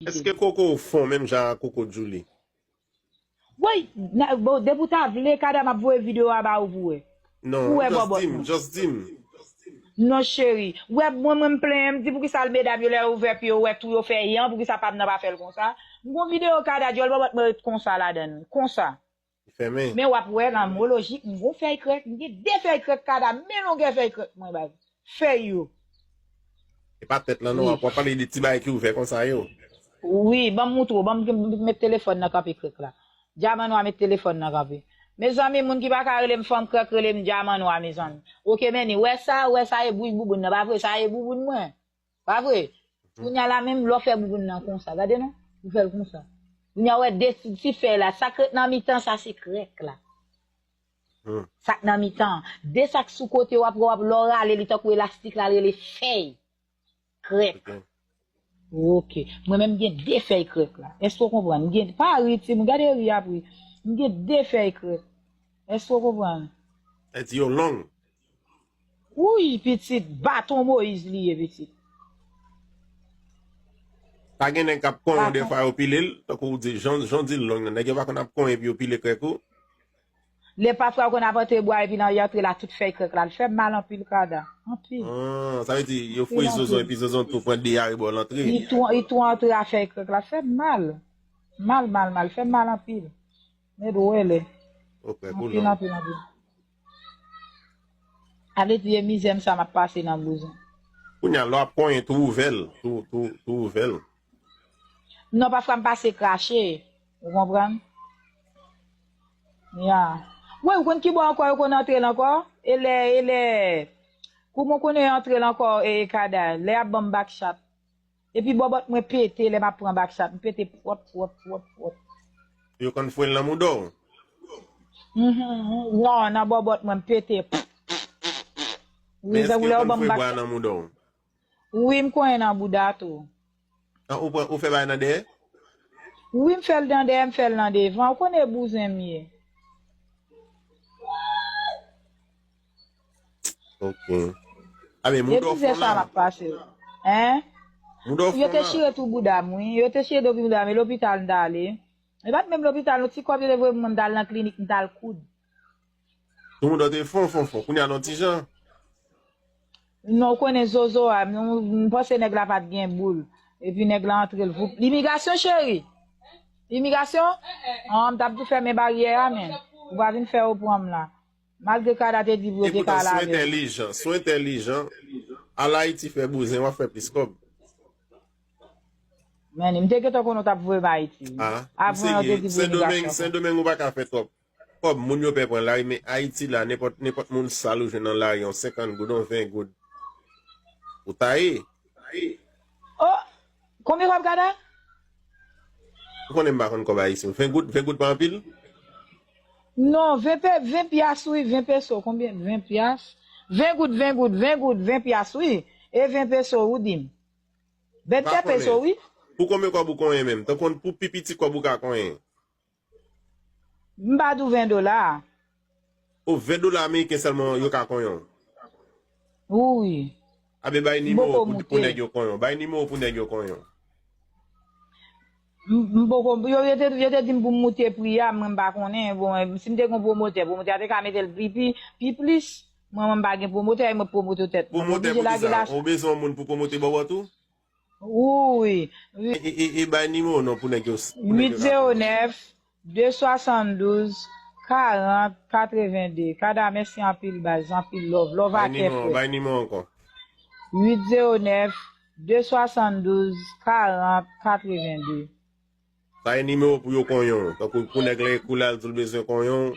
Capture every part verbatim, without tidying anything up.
Èske koko w fon menm jan a koko Djouly? Woy, na- bon, depi w ta vle, Kada, m ap voye videyo a ba ou pou wè. Non, Pou wè just bòbòt di m, mwen. Just di m. Non, cheri. Wè, mwen, mwen, m plenyen, m di poukisa l medam yo lè yo ouvè pye yo, wè tou yo fè yan, poukisa pa m nan pa fè l konsa. M gon videyo Kada, dyòl bòbòt mwen ret konsa ladan l. Konsa. Li fèmen. Men w ap wè, lanmolojik, m gon fèy krèk, m gen de fèy krèk Kada, men longè fèy krèk mwen bay. Fèy yo. E pa tèt lan non, w ap pale de ti bagay ki ouvè konsa yo. Wi, ban m moutre w, ban m met telefòn nan kanpe krèk la. Dyaman nwa met telefòn nan kanpe. Mezanmi, moun ki pa ka rele m fanm krèk, rele m dyaman nwa, mezanmi. Oke, men ni, wè sa, wè sa e bouy bouboun nan, pa vre, sa e bouboun mwen. Pa vre? Kounye a la menm, lè w fè bouboun nan konsa, gade non, ou fè l konsa. Kounye a, wè de ti, ti fèy la, sa k ret nan mitan, sa se krèk la. Hmm. Sa k nan mitan. De sa k sou kote, w ap wè, w ap, lè w rale li tankou elastik la, l rele fèy. Krèk. Ok. Ok. Mwen menm, m gen de fèy krèk la. Èske w konprann? M gen, pa ri, timoun, gade ri ap ri. M gen de fèy krèk. Èske w konprann? Sa di yo long. Wouy, pitit, baton Moyiz li ye, pitit. Pa gen nèg k ap konyen w Baton. Defwa yo pile l, tankou w di, jan, jan w di l long nan. Nèg yo pa konn ap konyen epi yo pile krèk ou. Lè pafwa yo konn ap antre bwa epi nan y antre la tout fèy krèk la, l fè m mal anpil, Kada. Anpil. Ah, sa vle di, yo fouye zozo epi zozo tou pran deyare bò l antre. Li tou, li tou antre a fèy krèk la, l fè m mal. Mal, mal, mal, fè m mal anpil. Mèd wè lè. Ok, anpil, anpil, anpil. Ale di e mizè m sa m ap pase nan bouzen. Kounye a, lè w ap konyen, tou ouvè l, tou, tou, tou ouvè l. Non, pafwa m pase krache. Ou konprann? Ya. Wi, ou konn ki bò ankò yo konn antre l ankò? E lè, e lè, kouman w konnen yo antre l ankò, e, e Kada? Lè y ap ban m back chat. Epi bòbòt mwen pete lè m ap pran back chat. M pete pwòt, pwòt, pwòt, pwòt. Yo konn fouye l nan mouda w? Mhm, non, nan bòbòt mwen, m pete. Wi, men èske tankou yo lè yo konn ban m fouye bwa back chat nan mouda w? Wi, m konyen nan bouda tou. Ah, ou pran, ou fè bagay nan dèyè? Wi, m fè l nan dèyè, m fè l nan devan. Ou konnen bouzen m ye. Ok. A, men mouda w fon la. Depi se sa m ap pase. Hein? Mouda w fon la. Yo te chire tou bouda m, wi. Yo te chire tou bouda m, e lopital m t ale. E pa t menm lopital, yon ti kòb yo te voye pou mwen, m t al nan klinik, m t al koud. Tou mouda w te fon, fon, fon. Kounye a nan ti jan. Non, ou konnen zozo a, m, m panse nèg la pa t gen boul. Epi nèg la antre l voup. Imigrasyon, cheri! Imigrasyon? An, m t ap tou fèmen baryè a, men. Ou pa vin fè yo pran m la. Malgre Kada te di pou yo te ka lave. Epoutan, si w entèlijan, si w entèlijan, al Ayiti fè bouzen, w ap fè plis kòb. Men, m te gentan konnen w t ap voye m Ayiti. Ah, avan yo te di pou imigrasyon. Sendomeng, Sendomeng, ou pa ka fè twòp kòb, moun yo pè pran lari, men Ayiti la, nenpòt, nenpòt moun sal ou jwenn nan lari, yon senkant goud, yon ven goud. Ou taye. Oh! Konbyen kòb, Kada? Ou konnen m pa konn kòb ayisyen. Ven goud, ven goud pa anpil? Non, ven pe, ven pyas, wi, ven peso. Konbyen? Ven pyas? Ven goud, ven goud, ven goud, ven pyas, wi. E ven peso, ou di m. Ven peso, wi. Pou konbyen kòb ou konyen menm? Tankou pou pi piti kòb ou ka konyen? M pa di w ven dola. O, ven dola ameriken sèlman yo ka konyen w? Wi. A ben bay nimewo pou, pou nèg yo konyen w. Bay nimewo pou nèg yo konyen w. M, m poko, yo, yo te, yo te di m pou m moute pri a, mwen m pa konnen. Bon, si m te gen yon pwomotè, pwomotè a te ka mete l pi, pi, pi plis. Mwen, mwen m pa gen pwomotè, e mwen pwomote tèt mwen. Pwomotè pou kisa? Ou bezwen yon moun pou pwomote bò w tou? Wi, wi. E, e, e, e bay nimewo non pou nèg yo, pou nèg yo ka konyen. Uit zewo nèf, de swasanndouz, karant, katreven de. Kada, mèsi anpil baz, anpil love. Love a kè frè. Bay nimewo ankò. Uit zewo nèf, de swasanndouz, karant, katreven de. Sa e nimewo pou yo konyen w. Tankou pou nèg la ekou la, l di l bezwen konyen w.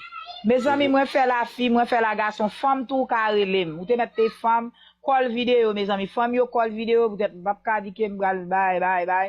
Mezanmi, mwen fè la fi, mwen fè la gason, fanm tou ka rele m. Ou te mèt te fanm, call videyo, mezanmi. Fanm yo call videyo, poutèt m p ap ka di ke m pral bay, bay, bay.